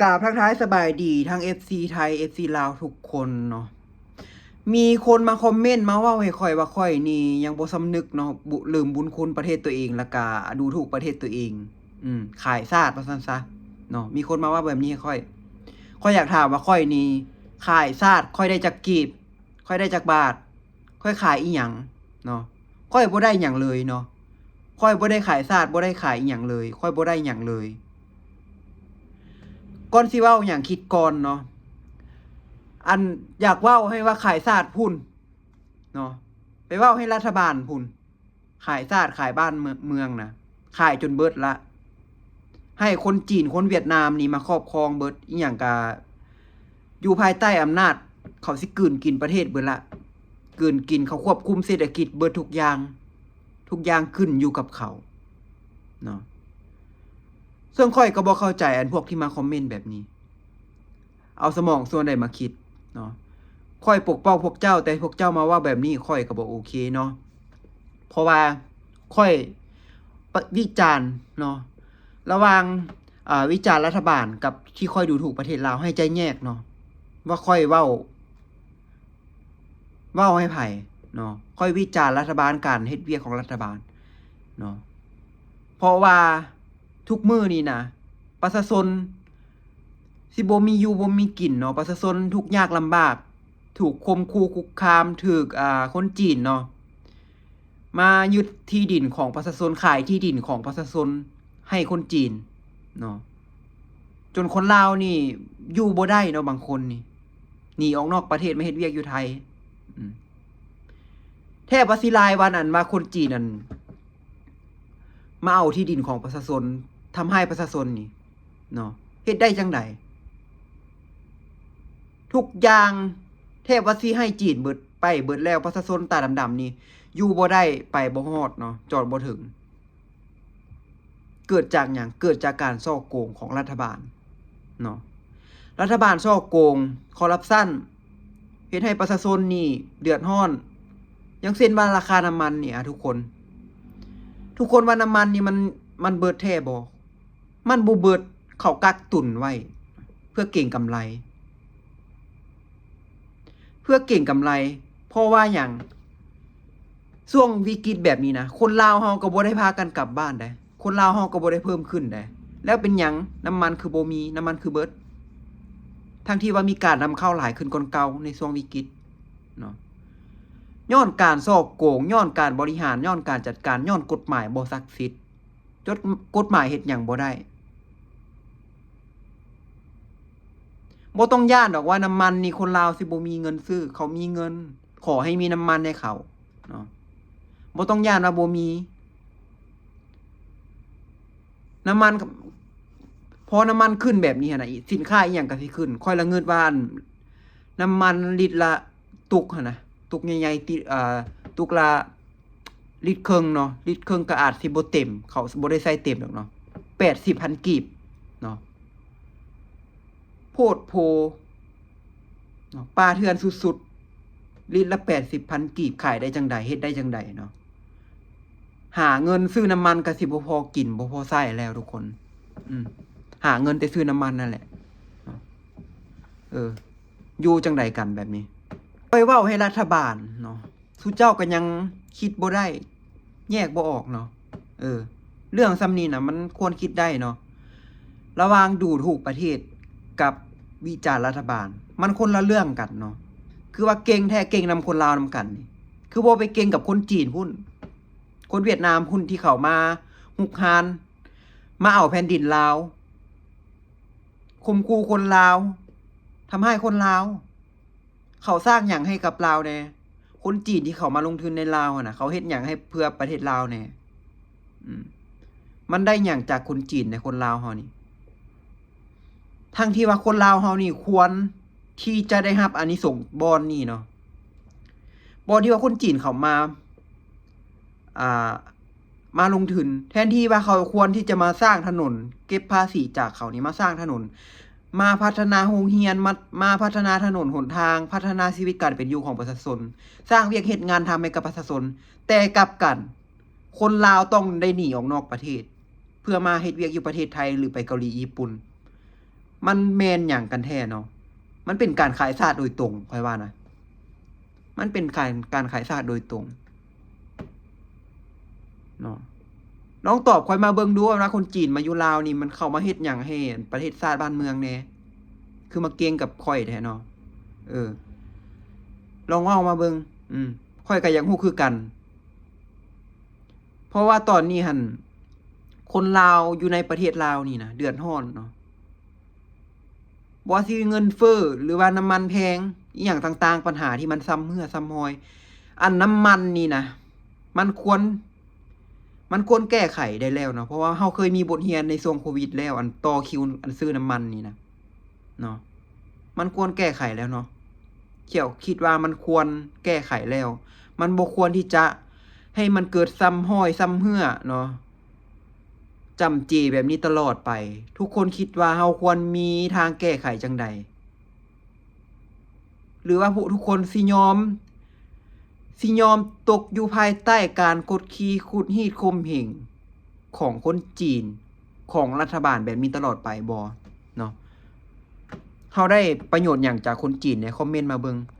ກາບທັກທາຍສະບາຍດີທັງເອັຟຊີໄທ ເອັຟຊີລາວທຸກຄົນເນາະ. ມີຄົນມາຄອມເມັນມາເວົ້າໃຫ້ຂ້ອຍວ່າ ຂ້ອຍນີ້ຍັງບໍ່ສຳນຶກເນາະ ບຸ ລືມບຸນຄຸນປະເທດຕົວເອງ ແລ້ວກະດູຖູກປະເທດຕົວເອງ ອືມ ຂາຍຊາດວ່າຊັ້ນຊະເນາະ. ມີຄົນມາເວົ້າແບບນີ້ໃຫ້ຂ້ອຍ. ຂ້ອຍຢາກຖາມວ່າ ຂ້ອຍນີ້ຂາຍຊາດ ຂ້ອຍໄດ້ຈັກກີບ? ຂ້ອຍໄດ້ຈັກບາດ? ຂ້ອຍຂາຍອີ່ຫຍັງເນາະ? ຂ້ອຍບໍ່ໄດ້ຫຍັງເລີຍເນາະ. ຂ້ອຍບໍ່ໄດ້ຂາຍຊາດ ບໍ່ໄດ້ຂາຍອີ່ຫຍັງເລີຍ ຂ້ອຍບໍ່ໄດ້ຫຍັງເລີຍ. ກ່ອນຊິເວົ້າຫຍັງຄິດກ່ອນເນາະ. ອັນ ຢາກເວົ້າໃຫ້ວ່າຂາຍຊາດພຸ້ນເນາະ ໄປເວົ້າໃຫ້ລັດຖະບານພຸ້ນ. ຂາຍຊາດຂາຍບ້ານເມືອງນະ ຂາຍຈົນເບິດລະ ໃຫ້ຄົນຈີນຄົນຫວຽດນາມນີ້ມາຄອບຄອງເບິດ. ອີ່ຫຍັງກະຢູ່ພາຍໃຕ້ອຳນາດ ເຂົາຊິກືນກິນປະເທດເບິດລະ ກືນກິນ ເຂົາຄວບຄຸມເສດຖະກິດເບິດທຸກຢ່າງ ທຸກຢ່າງຂຶ້ນຢູ່ກັບເຂົາເນາະ. ເຊິ່ງຂ້ອຍກໍບໍ່ເຂົ້າໃຈອັນພວກທີ່ມາຄອມເມັນແບບນີ້ ເອົາສະໝອງສ່ວນໃດມາຄິດເນາະ. ຂ້ອຍປົກປ້ອງພວກເຈົ້າ ແຕ່ພວກເຈົ້າມາເວົ້າແບບນີ້ ຂ້ອຍກໍບໍ່ໂອເຄເນາະ. ເພາະວ່າຂ້ອຍປະ ວິຈານເນາະ ລະຫວ່າງ ອາ ວິຈານລັດຖະບານກັບທີ່ຂ້ອຍດູຖູກປະເທດລາວ ໃຫ້ຈະແຍກເນາະ ວ່າຂ້ອຍເວົ້າ ເວົ້າໃຫ້ໃຜເນາະ. ຂ້ອຍວິຈານລັດຖະບານ ການເຮັດວຽກຂອງລັດຖະບານເນາະ. ເພາະວ່າທຸກມື້ນີ້ນະ ປະຊາຊົນຊິບໍ່ມີຢູ່ບໍ່ມີກິນເນາະ. ປະຊາຊົນທຸກຍາກລຳບາກ ຖືກຂົ່ມຂູ່ຄຸກຄາມ ຖືກ ອາ ຄົນຈີນເນາະ ມາຍຶດທີ່ດິນຂອງປະຊາຊົນ ຂາຍທີ່ດິນຂອງປະຊາຊົນໃຫ້ຄົນຈີນເນາະ ຈົນຄົນລາວນີ້ຢູ່ບໍ່ໄດ້ເນາະ. ບາງຄົນນີ້ໜີອອກນອກປະເທດມາເຮັດວຽກຢູ່ໄທ. ອືມ ແທບວ່າຊິຫຼາຍວັນ ອັນວ່າຄົນຈີນນັ້ນມາເອົາທີ່ດິນຂອງປະຊາຊົນ ທຳຮ້າຍປະຊາຊົນນີ້ເນາະ. ເຮັດໄດ້ຈັ່ງໃດ? ທຸກຢ່າງແທບວ່າຊິໃຫ້ຈີນເບິດ ໄປເບິດແລ້ວ. ປະຊາຊົນຕາດຳໆນີ້ຢູ່ບໍ່ໄດ້ ໄປບໍ່ຮອດເນາະ ຈອດບໍ່ເຖິງ. ເກີດຈາກຫຍັງ? ເກີດຈາກການສໍ້ໂກງຂອງລັດຖະບານເນາະ. ລັດຖະບານສໍ້ໂກງ ຄໍຣັບຊັນ ເຮັດໃຫ້ປະຊາຊົນນີ້ເດືອດຮ້ອນ. ຢ່າງເຊັ່ນວ່າລາຄານ້ຳມັນນີ້ ອາ ທຸກຄົນ ທຸກຄົນວ່ານ້ຳມັນນີ້ມັນ ມັນເບິດແທ້ບໍ່? ມັນບໍ່ເບິດ. ເຂົາກັກຕຸນໄວ້ເພື່ອເກັງກຳໄລ ເພື່ອເກັງກຳໄລ. ເພາະວ່າຫຍັງ? ຊ່ວງວິກິດແບບນີ້ນະ ຄົນລາວເຮົາກໍບໍ່ໄດ້ພາກັນກັບບ້ານໃດ ຄົນລາວເຮົາກໍບໍ່ໄດ້ເພີ່ມຂຶ້ນໃດ. ແລ້ວເປັນຫຍັງນ້ຳມັນຄືບໍ່ມີ? ນ້ຳມັນຄືເບິດ? ທັງທີ່ວ່າມີການນຳເຂົ້າຫຼາຍຂຶ້ນກ່ອນເກົ່າໃນຊ່ວງວິກິດເນາະ. ຍ້ອນການສໍ້ໂກງ, ຍ້ອນການບໍລິຫານ, ຍ້ອນການຈັດການ, ຍ້ອນກົດໝາຍບໍ່ສັກສິດ. ຈົດ ກົດໝາຍເຮັດຫຍັງບໍ່ໄດ້. ບໍ່ຕ້ອງຢ້ານດອກວ່ານ້ຳມັນນີ້ຄົນລາວຊິບໍ່ມີເງິນຊື້, ເຂົາມີເງິນ, ຂໍໃຫ້ມີນ້ຳມັນໃຫ້ເຂົາເນາະ. ບໍ່ຕ້ອງຢ້ານວ່າບໍ່ມີ. ນ້ຳມັນ ພໍນ້ຳມັນຂຶ້ນແບບນີ້ຫັ້ນນະ ສິນຄ້າອີ່ຫຍັງກໍຊິຂຶ້ນ. ຂ້ອຍລະງຶດວ່າ ອັນ ນ້ຳມັນລິດລະຕຸກຫັ້ນນະ ຕຸກໃຫຍ່ໆ ຕິ ເອີ ຕຸກລະລິດເຄິ່ງເນາະ, ລິດເຄິ່ງກໍອາດຊິບໍ່ເຕັມ, ເຂົາບໍ່ໄດ້ໃສ່ເຕັມດອກເນາະ, ແປດສິບພັນກີບເນາະ. ໂພດໂພເນາະ, ປ່າເຖື່ອນສຸດໆ, ລິດລະແປດສິບພັນກີບ ຂາຍໄດ້ຈັ່ງໃດ? ເຮັດໄດ້ຈັ່ງໃດເນາະ? ຫາເງິນຊື້ນ້ຳມັນກໍຊິບໍ່ພໍກິນ ບໍ່ພໍໃຊ້ແລ້ວທຸກຄົນ. ອືມ ຫາເງິນແຕ່ຊື້ນ້ຳມັນນັ້ນແຫຼະເນາະ. ເອີ ຢູ່ຈັ່ງໃດກັນແບບນີ້? ຂ້ອຍເວົ້າໃຫ້ລັດຖະບານເນາະ, ສູ່ເຈົ້າກໍຍັງຄິດບໍ່ໄດ້ ແຍກບໍ່ອອກເນາະ. ເອີ ເລື່ອງສ່ຳນີ້ນະ ມັນຄວນຄິດໄດ້ເນາະ, ລະຫວ່າງດູຖູກປະເທດກັບວິຈານລັດຖະບານ ມັນຄົນລະເລື່ອງກັນເນາະ. ຄືວ່າເກັ່ງແທ້ ເກັ່ງນຳຄົນລາວນຳກັນນີ້ ຄືບໍ່ໄປເກັ່ງກັບຄົນຈີນພຸ້ນ ຄົນຫວຽດນາມພຸ້ນ ທີ່ເຂົາມາຮຸກຮານ ມາເອົາແຜ່ນດິນລາວ, ຂົ່ມຂູ່ຄົນລາວ, ທຳຮ້າຍຄົນລາວ. ເຂົາສ້າງຫຍັງໃຫ້ກັບລາວແດ່? ຄົນຈີນທີ່ເຂົາມາລົງທຶນໃນລາວຫັ້ນນະ ເຂົາເຮັດຫຍັງໃຫ້ເພື່ອປະເທດລາວແດ່? ອືມ ມັນໄດ້ຫຍັງຈາກຄົນຈີນໃນຄົນລາວເຮົານີ້? ທັງທີ່ວ່າຄົນລາວເຮົານີ້ຄວນທີ່ຈະໄດ້ຮັບອານິສົງບ່ອນນີ້ເນາະ, ບ່ອນທີ່ວ່າຄົນຈີນເຂົາມາ ອ່າ ມາລົງທຶນ, ແທນທີ່ວ່າເຂົາຄວນທີ່ຈະມາສ້າງຖະໜົນ, ເກັບພາສີຈາກເຂົານີ້ມາສ້າງຖະໜົນ, ມາພັດທະນາໂຮງຮຽນ, ມາ ມາພັດທະນາຖະໜົນຫົນທາງ, ພັດທະນາຊີວິດການເປັນຢູ່ຂອງປະຊາຊົນ, ສ້າງວຽກເຮັດງານທຳໃຫ້ກັບປະຊາຊົນ. ແຕ່ກັບກັນ ຄົນລາວຕ້ອງໄດ້ໜີອອກນອກປະເທດ ເພື່ອມາເຮັດວຽກຢູ່ປະເທດໄທ ຫຼື ໄປເກົາຫຼີ, ຍີ່ປຸ່ນ. ມັນແມ່ນຫຍັງກັນແທ້ເນາະ? ມັນເປັນການຂາຍຊາດໂດຍຕົງ ຂ້ອຍວ່ານະ. ມັນເປັນການ ການຂາຍຊາດໂດຍຕົງເນາະ. ລອງຕອບຂ້ອຍມາເບິ່ງດູວ່າ ຄົນຈີນມາຢູ່ລາວນີ້ ມັນເຂົ້າມາເຮັດຫຍັງໃຫ້ປະເທດຊາດບ້ານເມືອງແດ່? ຄືມາເກັ່ງກັບຂ້ອຍແທ້ເນາະ. ເອີ ລອງເວົ້າມາເບິ່ງ. ອືມ ຂ້ອຍກໍຢາກຮູ້ຄືກັນ. ເພາະວ່າຕອນນີ້ຫັ້ນ ຄົນລາວຢູ່ໃນປະເທດລາວນີ້ນະ ເດືອດຮ້ອນເນາະ. ບໍ່ວ່າຊິເງິນເຟີ້ ຫຼືວ່ານ້ຳມັນແພງ ອີ່ຫຍັງຕ່າງໆ ບັນຫາທີ່ມັນຊຳເຮື້ອຊຳຮອຍ. ອັນນ້ຳມັນນີ້ນະ ມັນຄວນ ມັນຄວນແກ້ໄຂໄດ້ແລ້ວເນາະ, ເພາະວ່າເຮົາເຄີຍມີບົດຮຽນໃນຊ່ວງໂຄວິດແລ້ວ ອັນຕໍ່ຄິວ ອັນຊື້ນ້ຳມັນນີ້ນະເນາະ, ມັນຄວນແກ້ໄຂແລ້ວເນາະ. ຂ້ອຍຄິດວ່າມັນຄວນແກ້ໄຂແລ້ວ, ມັນບໍ່ຄວນທີ່ຈະໃຫ້ມັນເກີດຊຳຮອຍຊຳເຮື້ອເນາະ. ຈ້ຳເຈແບບນີ້ຕະຫຼອດໄປ. ທຸກຄົນຄິດວ່າເຮົາຄວນມີທາງແກ້ໄຂຈັ່ງໃດ? ຫຼືວ່າພວກທຸກຄົນຊິຍອມ ຊິຍອມຕົກຢູ່ພາຍໃຕ້ການກົດຂີ່ຂູດຮີດຂົ່ມເຫງຂອງຄົນຈີນ ຂອງລັດຖະບານແບບນີ້ຕະຫຼອດໄປບໍ່ເນາະ? ເຮົາໄດ້ປະໂຫຍດຫຍັງຈາກຄົນຈີນແດ່? ຄອມເມັນມາເບິ່ງ.